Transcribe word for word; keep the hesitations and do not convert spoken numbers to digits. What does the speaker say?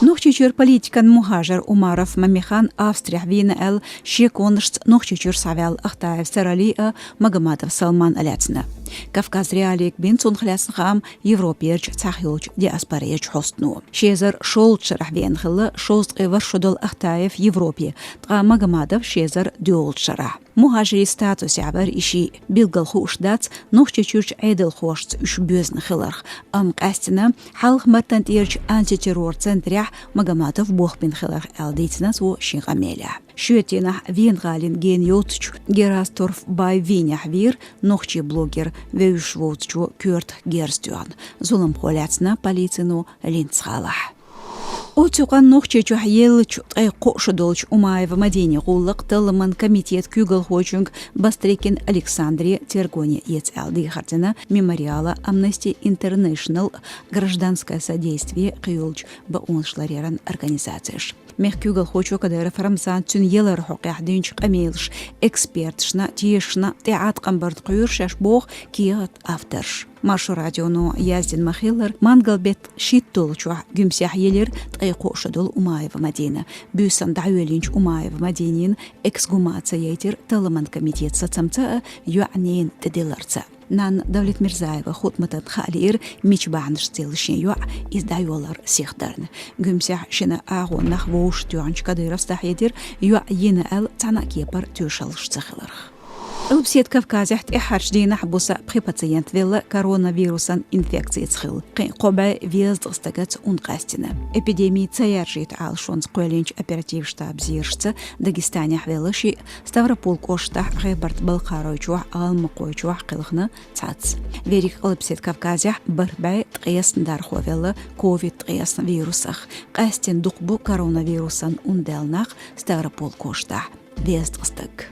Нохчийчуьра политикан мухӀажар Умаров Мамихан Австрехь вийна аьлла, шеконашца Нохчийчуьра схьаваьлла Ахтаев Сарали а, Магомадов Салман а лаьцна. Кавказ Реалиега бина цунах лаьцна хаам Европерчу цхьайолчу диаспорерчу хьостано. Ши эзар шолгӀачу шарахь веана хилла шовзткъе ворхӀ шо долу Ахтаев Европе, ткъа Магомадов ши эзар доьалгӀачу шарахь. МухӀажарийн статусехь вара и шиъ. Билггал хууш дац Нохчийчуьрчу Ӏедалхошца уьш боьзна хиларх, амма къаьсттина хьалха Мартан тӀерачу антитеррор центрехь Магомадов бохбина хиларх аьлла дийцина цо шен къамелехь. Шоьтан дийнахь Вена-гӀалин гена йоцучу Герасторф-Бай-Винехь вийра нохчийн блогер вевзаш воцучо коьртах герз тоьхна. Зуламхо лаьцна полицино Линца-гӀалахь. Оццу юкъанна Нохчийчохь еллачу ткъе кхо шо долчу Умаева Мадинин гӀуллакх талламан комитетан куьйгалхочуьнга Бастрыкин Александре тергоне эца аьлла дехар дина Мемориала, Amnesty International, Гражданское содействие кхийолчу бакъонаш ларъяран организацеша. Мехкан куьйгалхочо Кадыров Рамзана цуьнан яларан хьокъехь динчу къамелаша, эксперташна, тешашна тӀеӀаткъам барна кхоьру шаьш боху кехат авторш. Маршо радионо яздина ма-хиллара, мангал-беттан шийтта долчохь Гуьмсехь елира ткъе кхо шо долу Умаева Мадина. Буьйсанна дӀайоьллинчу Умаева Мадинин эксгумаци яйтира талламан комитетан сацамца а, йоьӀан ненан тӀедилларца. Нанна Давлетмирзаева Хутматана хаа лиира, мича бахьанашца елла шен йоӀ, иза дӀайоллар сихдарна. Гуьмсехь шина агӀонах вовшахтоьхначу Кадыровс дӀахьедира, йоӀ йина аьлла цхьана а кепара тоьшаллаш ца хиларх. Къилбаседа Кавказехь тӀаьххьарчу дийнахь буса пхи пациент велла коронавирусан инфекцица хилла. Кхин кхо бӀе везткъа стагаца ун къаьстина. Эпидеми ца яржийта Ӏалашонца кхоьллинчу оператив штабан зерашца Дагестанехь велла шиъ, Ставрополь кӀоштахь, ГӀебарта-Балкхаройчохь, ГӀалмакхойчохь кхелхина цхьацца. Верриг Къилбаседа Кавказехь бархӀ бӀе ткъесна дархо велла ковид ткъесна вирусах. Къаьстина дукха бу коронавирусан ун даьлла нах Ставрополь кӀоштахь, везткъа стаг.